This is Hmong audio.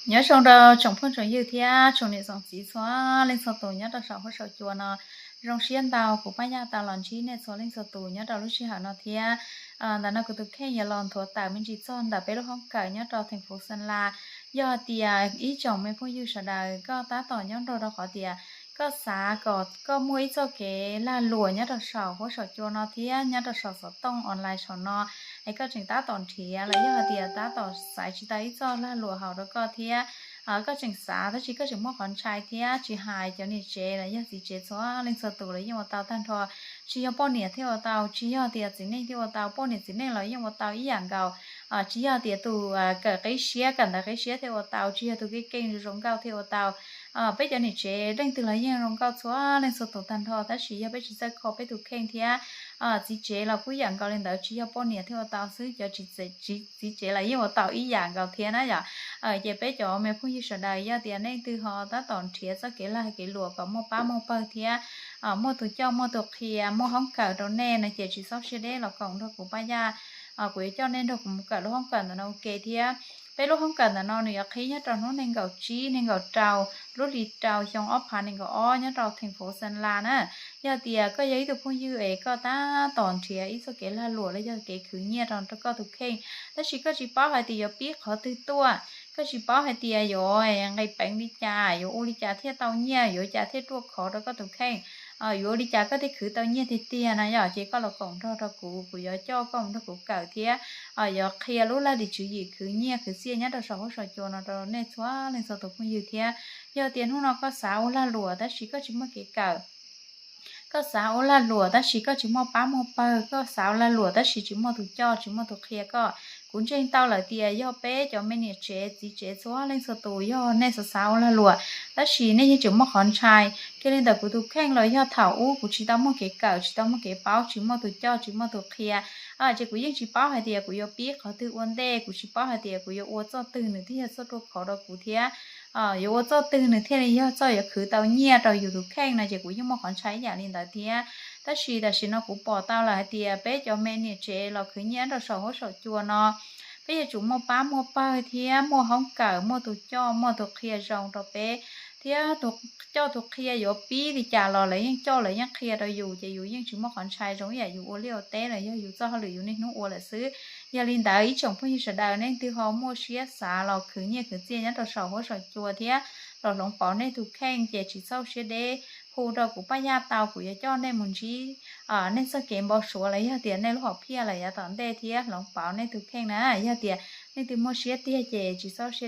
Nyob zoo rau tsoom phooj tsoom ywg thiab tsoom niam tsoom txiv txhua leej txhua tus nyob rau saum huab saum cua no. Zoo siab ntau kuv Paj Yaj tau los ntsib nej txhua leej txhua tus nyob rau lub sij hawm no thiab. Ntawm no kuv tus kheej yuav los nthuav tawm me ntsis txog ntawm peb lub hoob kawm nyob rau theej fuv Xeeb Las. Yog hais tias ib tsoom me phooj ywg sawv daws koj tab tom nyob nrog rau qhov tias koj xav kom koj muaj ib txoj kev lag luam nyob rau saum huab saum cua no thiab nyob rau saum xov tooj online saum no, es koj tseem tab tom nrhiav los yog hais tias tab tom xaiv tsis tau ib txoj lag luam haum rau koj thiab, koj tseem xav tab sis koj tseem muaj qhov ntshai thiab tsis hais cov niam tsev los yog txiv tsev txhua leej txhua tus los yeej ua tau tag nrho. Tsis yog poj niam thiaj ua tau, tsis yog tias txiv neej thiaj ua tau, poj niam txiv neej los yeej ua tau ib yam nkaus. Tsis yog tias tus kawm qib siab kawm ntawv qib siab thiaj ua tau, tsis yog tus keej keej zoo nkauj thiaj ua tau. Peb cov niam tsev leej twg los yeej zoo nkauj txhua leej txhua tus tag nrho, tab sis yog peb tsis txawj kho peb tus kheej thiab. Txiv tsev los kuj yam nkaus li ntawd, tsis yog poj niam thiaj ua tau xwb, cov txiv tsev los yeej ua tau ib yam nkaus thiab na yom. Ces peb cov me phooj ywg sawv daws yog tias nej twg ho tab tom nrhiav txoj kev lag kev luam kom muaj pab muaj pawg thiab muaj tus coj muaj tus qhia muaj hoob kawm rau nej no ces tsis txhob siab deb los koom nrog kuv Paj Yaj. Kuv yuav coj nej nrog kuv mus kawm lub hoob kawm ntawm no ua ke thiab. Peb lub hoob kawm ntawm no nws yuav qhib nyob rau hnub nees nkaum tsib nees nkaum rau lub hli rau xyoo ob phav nees nkaum ob nyob rau theej fuv Xeeb Las na. Yog tias koj yog ib tug phooj ywg es koj tab tom nrhiav ib txoj kev lag luam los yog kev khwv nyiaj rau rau koj tus kheej, tab sis koj tsis paub hais tias yuav pib qhov twg tuaj, koj tsis paub hais tias yuav nqis peev li cas, yuav ua li cas thiaj tau nyiaj, yuav ua li cas thiaj ruaj khov rau koj tus kheej, yuav ua li cas koj thiaj khwv tau nyiaj tiag tiag na yom, ces koj los koom nrog rau kuv, kuv yuav coj koj mus nrog kuv kawm thiab yuav qhia lub laj lim tswv yim khwv nyiaj khwv txiaj nyob rau saum huab saum cua no rau nej txhua leej txhua tus phooj ywg thiab. Yog tias hnub no koj xav ua lag luam tab sis koj tsis muaj kev kawm, koj xav ua lag luam tab sis koj tsis muaj pab muaj pawg, koj xav ua lag luam tab sis tsis muaj tus coj tsis muaj tus qhia koj, kuv ntseeg tau lawm tias yog peb cov me niam tsev txiv tsev txhua leej txhua tus yog nej xav xav ua lag luam tab sis nej yeej tseem muaj qhov ntshai kiag li ntawm kuv tus kheej los yog thaum ub kuv tsis tau muaj kev kawm tsis tau muaj kev paub tsis muaj tus coj tsis muaj tus qhia, ces kuv yeej tsis paub hais tias kuv yuav pib qhov twg ua ntej, kuv tsis paub hais tias kuv yuav ua txoj twg nws thiaj yog txoj ruaj khov rau kuv thiab yuav ua txoj twg nws thiaj li yog txoj yuav khwv tau nyiaj rau yus tus kheej no ces kuv yeej muaj qhov ntshai ib yam li ntawd thiab. Tab sis tam sim no kuv pom tau lawm hais tias peb cov me niam tsev los khwv nyiaj rau saum huab saum cua no, peb yuav tsum muaj pab muaj pawg thiab muaj hoob kawm muaj tus coj muaj tus qhia zoo rau peb, thiab tus coj tus qhia yuav pib li cas los lawv yeej coj lawv yeej qhia rau yus ces yus yeej tsis muaj qhov ntshai zoo ib yam yus ua liaj ua teb los yog yus txoj hauj lwm yus niaj hnub ua lawm xwb. Yog li ntawd ib tsoom phooj ywg sawv daws nej twg ho muaj siab xav los khwv nyiaj khwv txiaj nyob rau saum huab saum cua thiab los hloov pauv nej tus kheej ces tsis txhob siab deb hu rau kuv Paj Yaj tau, kuv yuav coj nej mus ntsib nej txoj kev npau suav los yog tias nej lub hom phiaj lawm yav tom ntej thiab hloov pauv nej tus kheej na. Yog tias nej twg muaj siab tiag ces tsis txhob siab